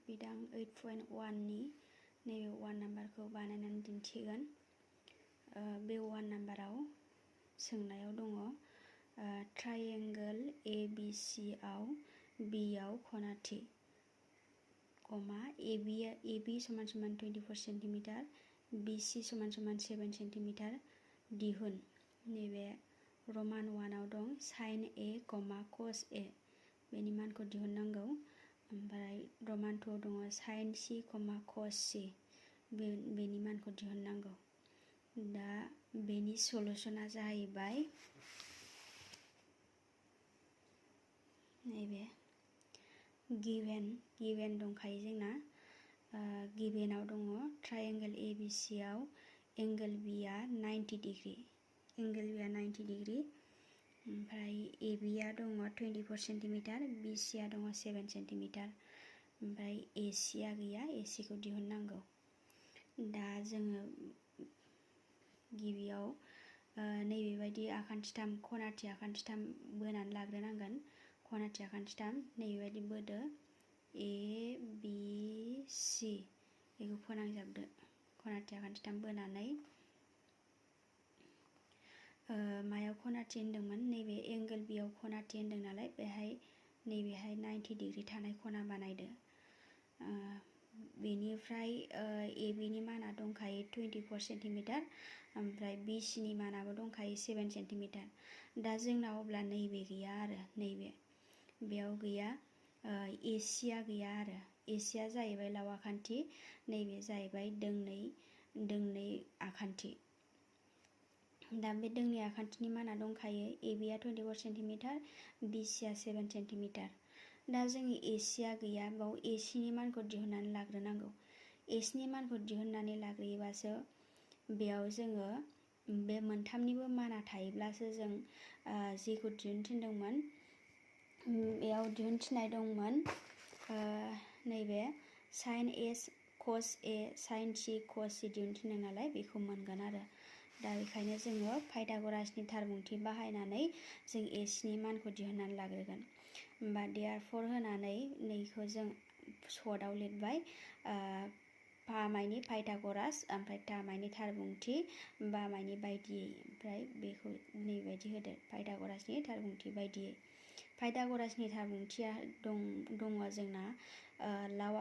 बिदां 8.1 नि नैबे 1 नाम्बारखौ बानायनानै दिन्थिगोन। बे 1 नाम्बाराव सोंनायाव दङ ट्राइएंगल ABC आव B आव खना थि, AB समान समान 24 सेन्टिमिटार, BC समान समान 7 सेन्टिमिटार दिहुन। नैबे रमान 1 आव दं sin A, cos A बेनि मानखौ दिहुननांगौ। ओमफ्राय रमान 2 आव दङ sin C, cos C बेनि मानखौ दिहुननांगौ। दा बेनि सलुशना जाहैबाय नैबे गिभेन दंखायो जोंना। गिभेनाव दङ ट्राइएंगल ABC आव एंगल B आ 90 डिग्री, ओमफ्राय AB आ दङ 24 सेन्टिमिटार, BC आ दङ 7 सेन्टिमिटार, ओमफ्राय AC आ गैया, AC खौ दिहुननांगौ। दा जोङो गिबियाव नैबेबायदि आखान्थिथाम खनाथि आखान्थिथाम बोनानै लाग्रोनांगोन। खनाथि आखान्थिथाम नैबेबायदि बोदो ABC बेखौ फोनांजाबदो। खनाथि आखान्थिथाम बोनानै मायाव खनाथि होनदोंमोन, नैबे एंगल B आव खनाथि होनदों नालाय नैबेहाय 90 डिग्री थानाय खना बानायदो। बेनिफ्राय AB नि माना दंखायो 24 सेन्टिमिटार, ओमफ्राय BC नि मानाबो दंखायो 7 सेन्टिमिटार। दा जोंनाव अब्ला नैबे गैया आरो बेयाव गैया, AC आ गैया आरो AC आ जाहैबाय लाव आखान्थि, नैबे जाहैबाय दोंनै आखान्थि। दा बे दोंनै आखान्थिनि माना दंखायो। AB आ 24 सेन्टिमिटार, BC आ 7 सेन्टिमिटार। दा जोंनि AC आ गैया, बाव AC नि मानखौ दिहुननानै लाग्रोनांगौ। AC नि मानखौ दिहुननानै लाग्रोयोबासो बेयाव जोङो बे मोनथामनिबो माना थायोब्लासो जों जेखौ दिहुननो थिनदोंमोन बेयाव दिहुनथिनाय दंमोन नैबे sin A, cos A, sin C, cos C दिहुननो थिनदों नालाय बेखौ मोनगोन आरो। दा बेखायनो जोङो पाइथागरासनि थारबुंथि बाहायनानै जों AC नि मानखौ दिहुननानै लाग्रोगोन। होमबा देयारफर होनानै नैखौ जों सर्टआव लिरबाय, पा माइनि पाइथागरास, ओमफ्राय ता माइनि थारबुंथि, बा माइनि बायदियै, ओमफ्राय बेखौ नैबायदि होदो पाइथागरासनि थारबुंथि बायदियै। पाइथागरासनि थारबुंथिया दङ जोंना लाव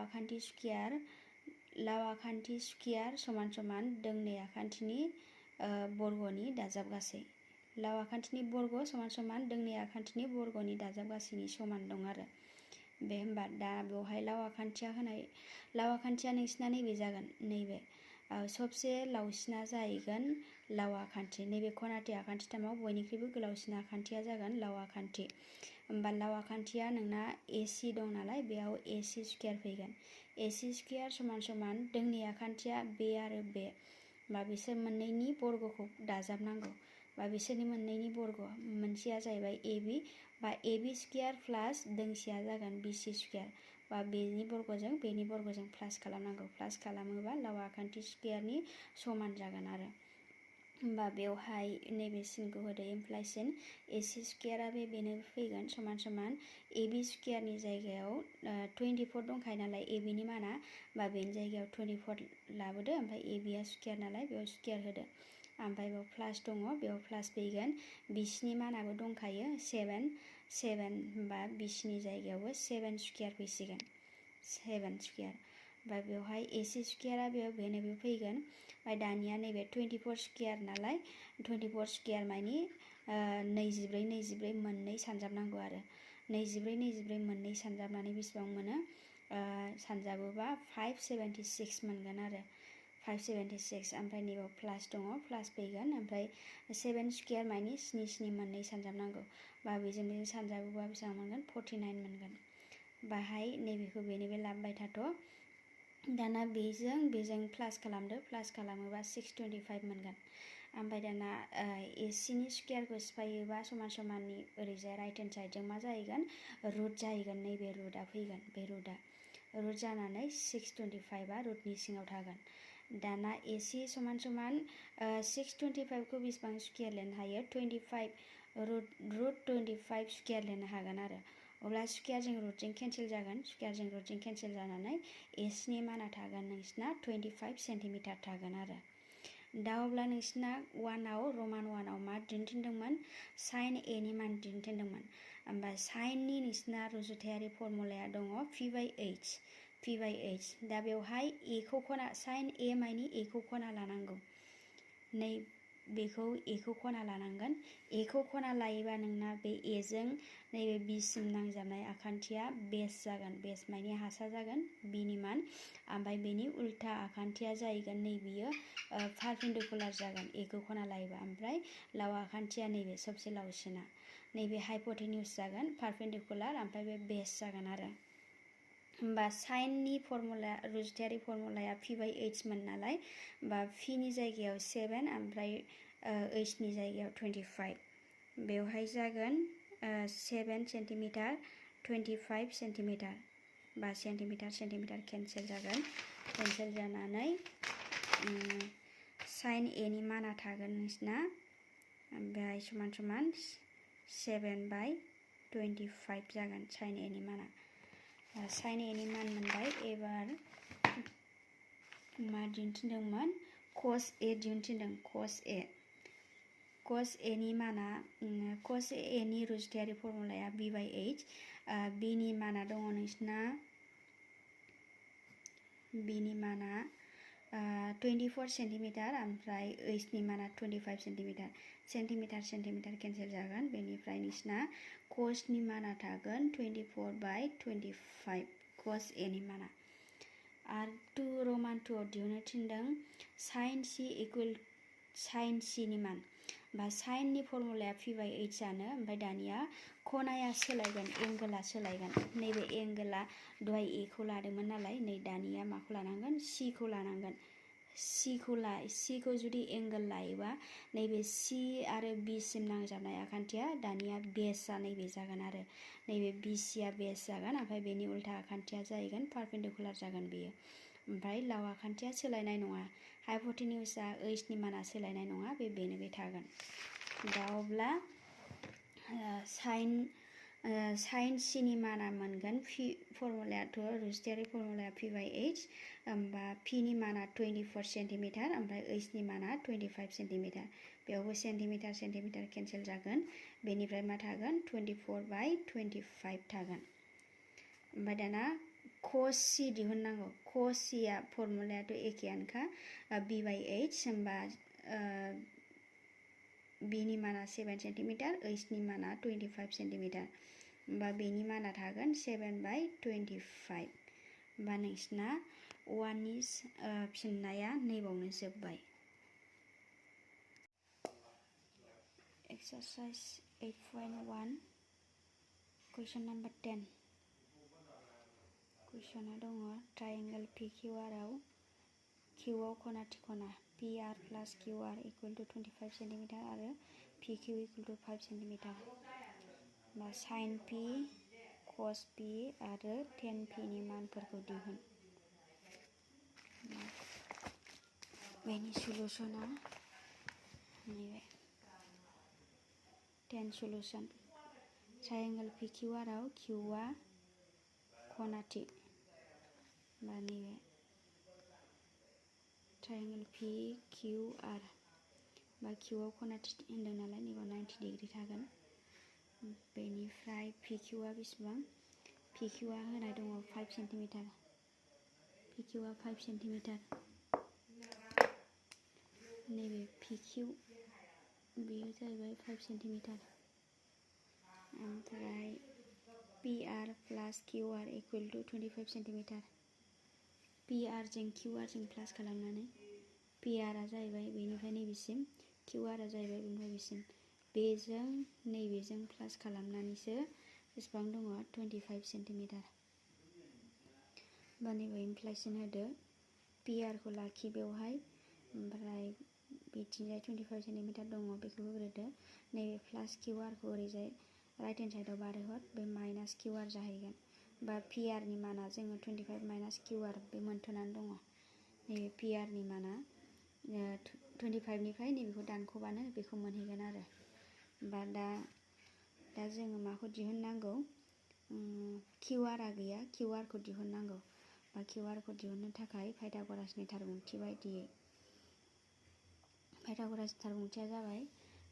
आखान्थि स्कुयार समान समान दोंनै आखान्थिनि बर्गनि दाजाब गासै। लाव आखान्थिनि बर्ग समान समान दोंनै आखान्थिनि बर्गनि दाजाब गासैनि समान दं आरो। बे होमबा दा बेवहाय लाव आखान्थिया नोंसिना नैबे जागोन, नैबे सबसे लावसिना जाहैगोन लाव आखान्थि। नैबे खनाथि आखान्थिथामाव बयनिख्रुइबो गोलावसिन आखान्थिया जागोन लाव आखान्थि। होमबा लाव आखान्थिया नोंना AC दं नालाय बेयाव AC स्कुयार फैगोन। AC स्कुयार समान समान दोंनै आखान्थिया बे आरो बे, बा बिसोर मोननैनि बर्गखौ दाजाबनांगौ, बा बिसोरनि मोननैनि बर्ग, मोनसेया जाहैबाय AB, बा AB स्कुयार प्लास दोंसेया जागोन BC स्कुयार, बा बेनि बर्गजों प्लास खालामनांगौ। प्लास खालामोबा लाव आखान्थि स्कुयारनि समान जागोन आरो। होमबा बेवहाय नैबे सिनखौ होदो इमप्लाइ सिन, AC स्कुयारा बेनो फैगोन समान समान AB स्कुयारनि जायगायाव 24 दंखायो नालाय AB नि माना, बा बेनि जायगायाव 24 लाबोदो, ओमफ्राय AB आ स्कुयार नालाय बेयाव स्कुयार होदो, ओमफ्राय बेयाव प्लास दङ बेयाव प्लास फैगोन। BC नि मानाबो दंखायो 7 होमबा BC नि जायगायावबो 7 स्कुयार फैसिगोन, 7 स्कुयार। ओमफ्राय बेवहाय AC स्कुयारा बेनो फैगोन। ओमफ्राय दानिया नैबे 24 स्कुयार नालाय 24 स्कुयार मानि 24 मोननै सानजाबनांगौ आरो। 24 मोननै सानजाबनानै बेसेबां मोनो, सानजाबोबा 576 मोनगोन आरो। 576, ओमफ्राय नैबेयाव प्लास दङ, प्लास फैगोन, ओमफ्राय 7 स्कुयार मानि 7 मोननै सानजाबनांगौ, बा बेजों सानजाबोबा बेसेबां मोनगोन 49 मोनगोन। बाहाय नैबेखौ बेनि बे लाबोबाय थाथ'। दाना बेजों प्लास खालामदो, प्लास खालामोबा 625 मोनगोन। ओमफ्राय दाना AC नि स्कुयारखौ सिफायोबा समान समाननि ओरैजाय राइट हेन्ड साइडजों मा जाहैगोन, रुट जाहैगोन। नैबे रुटआ फैगोन, बे रुट जानानै 625 आ रुटनि सिङाव थागोन। दाना AC समान समान 625 खौ बेसेबां स्कुयार लिरनो हायो, 25 रुट 25 स्कुयार लिरनो हागोन आरो। अब्ला स्कुवेरजों रुटजों केन्सेल जागोन, स्कुवेरजों रुटजों केन्सेल जानानै एसनि माना थागोन नोंसिना 25 सेन्टिमिटार थागोन आरो। दा अब्ला नोंसिना रमान 1आव मा दिन्थिदोंमोन? साइन एनि मान दिन्थिदोंमोन। ओमफ्राय साइननि नोंसिना रुजुथायारि फर्मुलाया दङ P/H। दा बेवहाय एखौ खना साइन ए माइनि एखौ खना लानांगौ। नै बेखौ एखौ खना लानांगोन। एखौ खना लायोबा नोंना बे एजों नैबे बिसिम नांजाबनाय आखान्थिया बेस जागोन। बेस माइनि हासा जागोन बिनि मान। ओमफ्राय बेनि उल्था आखान्थिया जाहैगोन नै बियो पारपेन्डिकुलार जागोन एखौ खना लायोबा। ओमफ्राय लाव आखान्थिया नैबे सबसे लावसिना नैबे हाइपटेनिउस जागोन पारपेन्डिकुलार, ओमफ्राय बे बेस जागोन आरो। होमबा साइननि फर्मुला रुजुथायारि फर्मुलाया P/H मोन नालाय, बा P नि जायगायाव 7 ओमफ्राय H नि जायगायाव 25। बेवहाय जागोन 7 सेन्टिमिटार 25 सेन्टिमिटार, बा सेन्टिमिटार केन्सेल जागोन। केन्सेल जानानै साइन एनि माना थागोन नोंसिना ओमफ्राय समान समान 7/25 जागोन साइन एनि माना। साइन एनि मान मोनबाय। एबार मा दिन्थिदोंमोन? कस ए दिन्थिदों। कस एनि माना कस एनि रुजुथायारि फर्मुलाया B/H। बिनि माना दङ नोंसिना बिनि माना 24 सेन्टिमिटार, ओमफ्राय H नि माना 25 सेन्टिमिटार। सेन्टिमिटार केन्सेल जागोन। बेनिफ्राय नोंसिना कसनि माना थागोन 24/25 कस एनि माना। आरो रमान 2आव दिहुननो थिनदों sine C equal sine C नि मान। बा साइननि फर्मुलाया P/H आनो, ओमफ्राय दानिया खनाया सोलायगोन, एंगोला सोलायगोन। नैबे एंगोला दहाय एखौ लादोंमोन नालाय, नै दानिया माखौ लानांगोन? C खौ लानांगोन। C खौ जुदि एंगोल लायोबा नैबे C आरो B सिम नांजाबनाय आखान्थिया दानिया बेसआ नैबे जागोन आरो। नैबे BC आ बेस जागोन, ओमफ्राय बेनि उल्था आखान्थिया जाहैगोन पारपेन्डिकुलार जागोन बेयो। ओमफ्राय लाव आखान्थिया सोलायनाय नङा। हाइपटेनिउसआ H नि माना सोलायनाय नङा, बेनो बे थागोन। दा अब्ला साइन C नि माना मोनगोन। फर्मुलायाथ' रुजुथायारि फर्मुलाया P/H। होमबा P नि माना 24 सेन्टिमिटार, ओमफ्राय H नि माना 25 सेन्टिमिटार। बेयावबो सेन्टिमिटार केन्सेल जागोन। बेनिफ्राय मा थागोन? 24/25 थागोन। ओमफ्राय दाना कस C दिहुननांगौ। कस C आ फर्मुलायाथ' एखेयानोखा B/H। होमबा B नि माना 7 सेन्टिमिटार, H नि माना 25 सेन्टिमिटार। होमबा बेनि माना थागोन 7/25। होमबा नोंसिना 1नि फिननाया नैबावनो जोब्बाय। एक्सारसाइज 8.1 कुइसन नाम्बार 10। कुइसना दङ ट्रायंगल PQR आव किउआव खनाथि खना PR + QR = 25 सेन्टिमिटार आरो PQ = 5 सेन्टिमिटार। साइन P, कस P आरो टेन P नि मानफोरखौ दिहुन। बेनि सलुसना नैबे 10 सलुसन। ट्रायंगल PQR आव किउआ खनाथि, बा नैबे ट्रायंगल PQR बा किउआव खनाथि होनदों नालाय नैबेयाव 90 डिग्री थागोन। बेनिफ्राय PQआ बेसेबां? PQआ होनाय दङ 5 सेन्टिमिटार। PQआ 5 सेन्टिमिटार। नैबे PQ बेयो जाहैबाय 5 सेन्टिमिटार। ओमफ्राय PR + QR = 25 सेन्टिमिटार। PR जों QR जों प्लास खालामनानै PR आ जाहैबाय बेनिफ्राय नैबेसिम, QR आ जाहैबाय बेनिफ्राय बेसिम। बेजों नैबेजों प्लास खालामनानैसो बेसेबां दङ? 25 सेन्टिमिटार। बा नैबे इमप्लाइसन होदो। PR खौ लाखि बेवहाय, ओमफ्राय बिथिंजाय 25 सेन्टिमिटार दङ बेखौ होग्रोदो। नैबे प्लास QR खौ ओरैजाय राइट हेन्ड साइडआव बारहोहर, बे माइनास QR जाहैगोन। बा PR नि माना जोङो 25 - QR बे मोनथ'नानै दङ। नैबे PR नि माना 25 निफ्राय नैबेखौ दानख'बानो बेखौ मोनहैगोन आरो। बा दा जोङो माखौ दिहुननांगौ? QR गैया QR खौ दिहुननांगौ बा QR खौ दिहुननो थाखाय पाइथागरासनि थारबिंथि बायदियै पाइथागरासनि थारबिंथिया जाबाय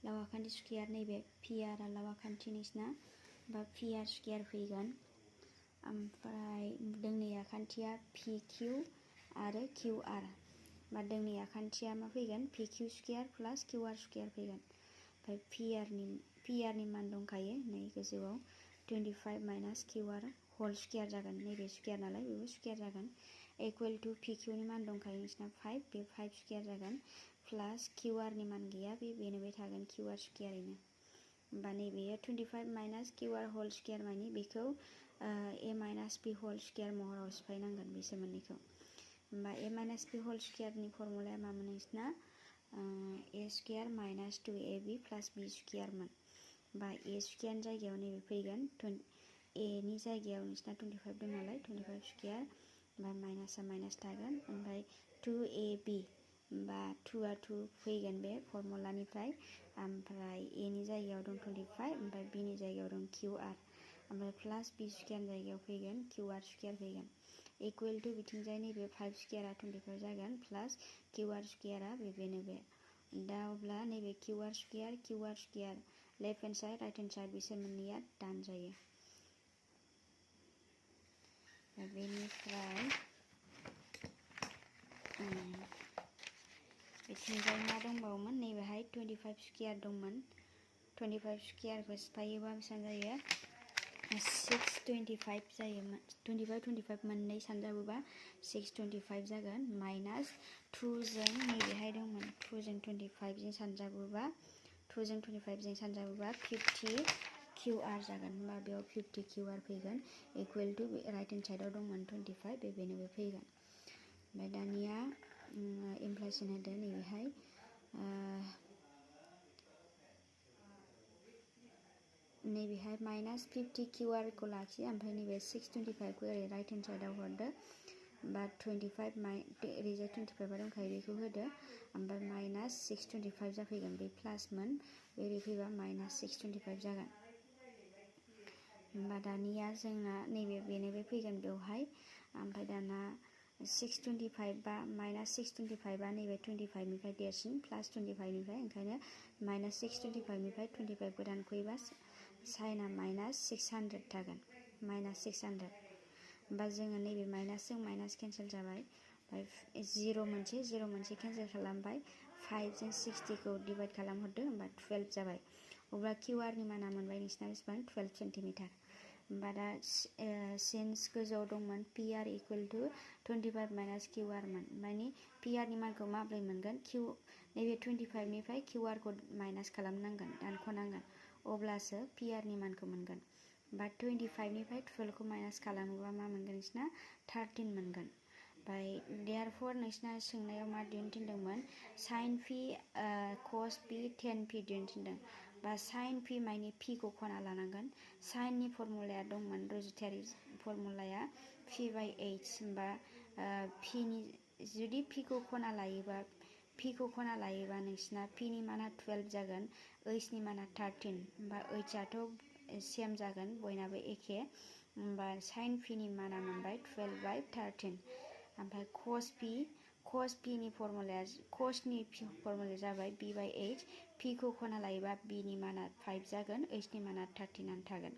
लावाखान्थि स्कुयार नैबे PR आ लावाखान्थि नोंसिना बा PR स्कुयार फैगोन ओमफ्राय दोंनै आखान्थिया PQ आरो QR बा दोंनै आखान्थिया मा फैगोन PQ स्कुयार प्लास QR स्कुयार फैगोन ओमफ्राय PR नि मान दंखायो नै गोजौआव 25 माइनास QR होल स्कुयार जागोन नैबे स्कुयार नालाय बेबो स्कुयार जागोन इकुवेल टु PQ नि मान दंखायो नोंसिना 5 बे 5 स्कुयार जागोन प्लास QR नि मान गैया बेनो थागोन QR स्कुयारैनो होमबा नैबेयो 25 माइनास QR होल स्कुयार मानि बेखौ A minus B whole square महराव सिफायनांगोन बिसोर मोननैखौ होमबा A माइनास B होल स्कुयारनि फर्मुलाया मामोन नोंसिना A square minus 2AB plus B स्कुयारमोन बा A स्कुयारनि जायगायाव नैबे फैगोन A नि जायगायाव नोंसिना 25 दं नालाय 25 स्कुयार बा माइनासा माइनास थागोन ओमफ्राय 2AB बा 2 आ 2 फैगोन बे फर्मुलानिफ्राय ओमफ्राय A नि जायगायाव दं 25 ओमफ्राय B नि जायगायाव दं QR ओमफ्राय प्लास B स्कुयारनि जायगायाव फैगोन QR स्कुयार फैगोन इकुवेल टु बिथिंजाय नैबे 5 स्कुयारा 25 जागोन प्लास QR स्कुयारा बेनो बे दा अब्ला नैबे QR square left hand side right hand side बिसोर मोननैया दान जायो बेनिफ्राय बिथिंजाय मा दंबावोमोन नैबेहाय 25 स्कुयार दंमोन 25 स्कुयारखौ सिफायोबा बेसेबां जायो 625 जायोमोन 25 मोननै सानजाबोबा 625 जागोन माइनास 2 जों नैबेहाय दंमोन 2 जों 25 जों सानजाबोबा 2 जों 25 जों सानजाबोबा 50 QR जागोन होमबा बेयाव 50 QR फैगोन इकुवेल टु राइट हेन्ड साइडआव दंमोन 25 बेनो फैगोन ओमफ्राय दानिया इमप्लाइसन होदो नैबेहाय नैबेहाय माइनास 50 QR खौ लाखियो ओमफ्राय नैबे 625 खौ ओरै राइट हेन्ड साइडआव हरदो बा 25 ओरैजाय 25 आ दंखायो बेखौ होदो ओमफ्राय माइनास 625 जाफैगोन बे प्लासमोन ओरै फैबा माइनास 625 जागोन होमबा दानिया जोंना बेनो फैगोन बेवहाय ओमफ्राय दाना 625 बा माइनास 625 आ नैबे 25 निफ्राय देरसिन प्लास 25 निफ्राय ओंखायनो माइनास 625 निफ्राय 25 खौ दानख'योबा साइना माइनास 600 थागोन माइनास 600 होमबा जोङो नैबे माइनासजों माइनास केन्सेल जाबाय ओमफ्राय 0 मोनसे केन्सेल खालामबाय 5 जों 60 खौ डिभाइड खालामहरदो होमबा 12 जाबाय अब्ला QR नि माना मोनबाय नोंसिना बेसेबां 12 सेन्टिमिटार होमबा दा सिन्स गोजौआव दंमोन PR equal to 25 minus QR मोन माने PR नि मानखौ माब्रै मोनगोन नैबे 25 निफ्राय QR खौ माइनास खालामनांगोन दानख'नांगोन अब्लासो PR नि मानखौ मोनगोन बा 25 निफ्राय 12 खौ माइनास खालामोबा मा मोनगोन नोंसिना 13 मोनगोन ओमफ्राय देयारफर नोंसिना सोंनायाव मा दिहुननो थिनदोंमोन साइन P कस P tan P दिहुननो थिनदों बा साइन P माने P खौ खना लानांगोन साइननि फर्मुलाया दंमोन रुजुथायारि फर्मुलाया P बाय H होमबा P नि जुदि P खौ खना लायोबा नोंसिना P नि माना 12 जागोन H नि माना 13 होमबा H आथ' सेम जागोन बयनाबो एखे होमबा साइन P नि माना मोनबाय 12 बाय 13 ओमफ्राय कस P नि फर्मुलाया जाबाय B बाय H P खौ खना लायोबा B नि माना 5 जागोन H नि माना 13 थागोन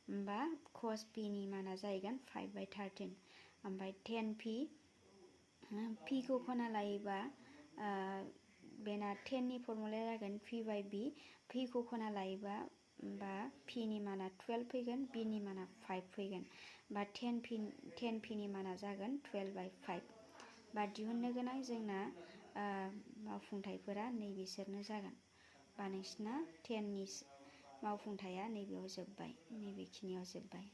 होमबा कस P नि माना जाहैगोन 5 बाय 13 ओमफ्राय tan P खौ खना लायोबा बेना 10 नि फर्मुलाया जागोन P बाय B P खौ खना लायोबा बा P नि माना 12 फैगोन B नि माना 5 फैगोन बा 10 P नि माना जागोन 12 बाय 5 बा दिहुननो गोनां जोंना मावफुंथायफोरा नैबेसोरनो जागोन बा नोंसिना 10 नि मावफुंथाया नैबेयाव जोब्बाय नैबेखिनियाव जोब्बाय